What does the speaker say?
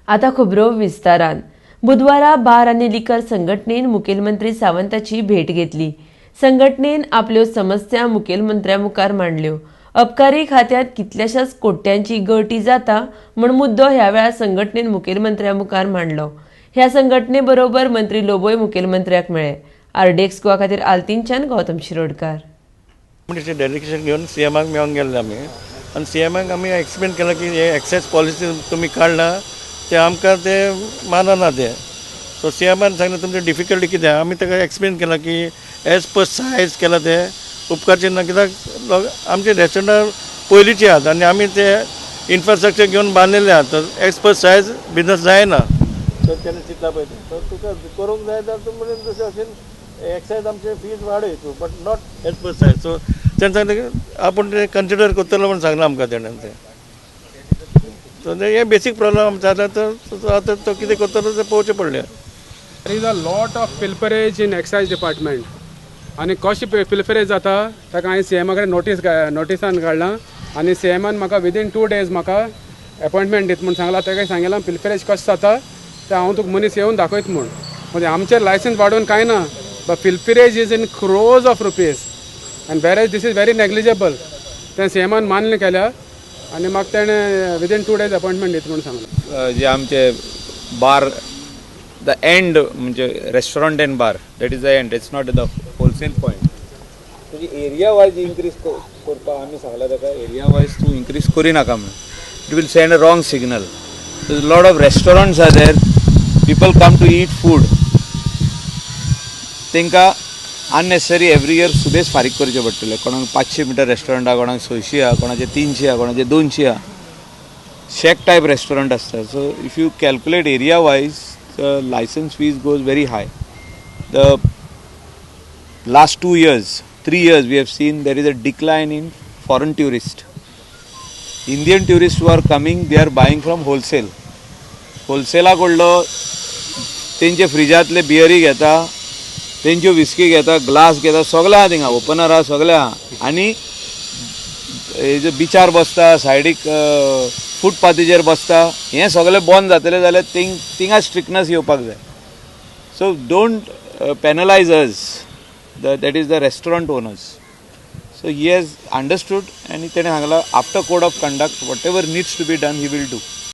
आता खबरो विस्तारान. बुधवारा बार आनी लिकर संघटनेन मुखेलमंत्री सावंताची भेट घेतली. संघटनेन आपल्यो समस्या मुखेलमंत्र्या मुखार मांडल्यो. अबकारी खात्यांत कितल्याशाच कोट्यांची गळटी जाता म्हूण मुद्दो ह्या वेळार संघटनेन मुखेलमंत्र्या मुखार मांडलो. ह्या संघटने बरोबर मंत्री लोबोय मुखेलमंत्र्याक मेळ्ळे. आरडीएक्स गोवा खातीर आल्तीनच्यान गौतम शिरोडकार. कम्युनिटी डेलिगेशन घेवन सी एमाक मेळोंक गेल्ले आमी आनी सी एमाक आमी एक्सप्लेन केलां की हे एक्सायज पॉलिसी तुमी काडला ते आमकां ते मानना ते. सो सी एमान सांगलें, तुमचें डिफिकल्टी कितें आहा? आमी ताका एक्सप्लेन केलां की एज पर सायज केलां ते उपकारचें ना, कित्याक आमचे रेस्टॉरंटां पयलींचे आहात आनी आमी ते इन्फ्रास्ट्रक्चर घेवन बांदिल्ले आहात, तर एज पर सायज बिजनस जायना. तर तेणें चिंतला पळय तें, तर तुका करूंक जाय जाल्यार तूं म्हणून दुसरें अशें एक्सायज आमचे फीज वाडय तूं, but not as per size. So तेणें सांगलें की आपूण तें कन्सिडर करतलो म्हूण सांगलां आमकां तेणें तें. सो तें हें बेसीक प्रॉब्लम आमचो आसा, तर आतां तो कितें करतलो तें पळोवचें पडलें. There is a lot of pilferage in excise department आनी कशें पिल्फरेज जाता ताका हांवें सी एमा कडेन नोटीस नोटिसान काडलां आनी सी एमान म्हाका विदीन 2 डेज म्हाका एपॉयंटमेंट दित म्हूण सांगलां. ताका सांगिलां पिल्फरेज कशें जाता तें हांव तुका मनीस येवन दाखयत म्हूण. म्हणजे आमचें लायसन्स वाडोवन कांय ना, but pilferage is in crores of rupees and whereas this is very negligible. तें सी एमान मान्य केल्या आनी म्हाका तेणें विदीन 2 डेज अपॉयंटमेंट दित म्हूण सांगलां. जे आमचे बार the and म्हणजे restaurant and bar, that is the end, it's not the wholesale point. तुजी एरिया वायज इन्क्रीज करपाक आमी सांगला ताका, एरिया वायज तूं इन्क्रीज करिनाका म्हणून. It will send a wrong signal. Lot of restaurants are there, people come to eat food. तांकां unnecessary every year सुबेज फारीक करचे पडटले. कोणाक 500 मिटर रेस्टॉरंट आहा, कोणाक 600 आहा, कोणाचे 300 आहा, कोणाचे 200 आहा. शॅक टायप रेस्टॉरंट आसता. So if you calculate area wise, the license fees goes very high. The last 2 years, 3 years, we have seen there is a decline in foreign tourist. Indian tourists who are coming, they are buying from wholesale. होलसेला कडलो तेंचे फ्रिजांतले बियरी घेता, तेंच्यो whisky घेता, glass घेता, सगळें आहा थिंगा, opener आहा, सगळें आहा. आनी हे जे बिचार बसता, सायडीक फुटपाथीचेर बसता, हें सगळें बंद जातलें जाल्यार थिंगा स्ट्रिक्टनस येवपाक जाय. So don't penalize us, the that is the restaurant owners. So he has understood आनी तेणें सांगलां, after code of conduct, whatever needs to be done, he will do.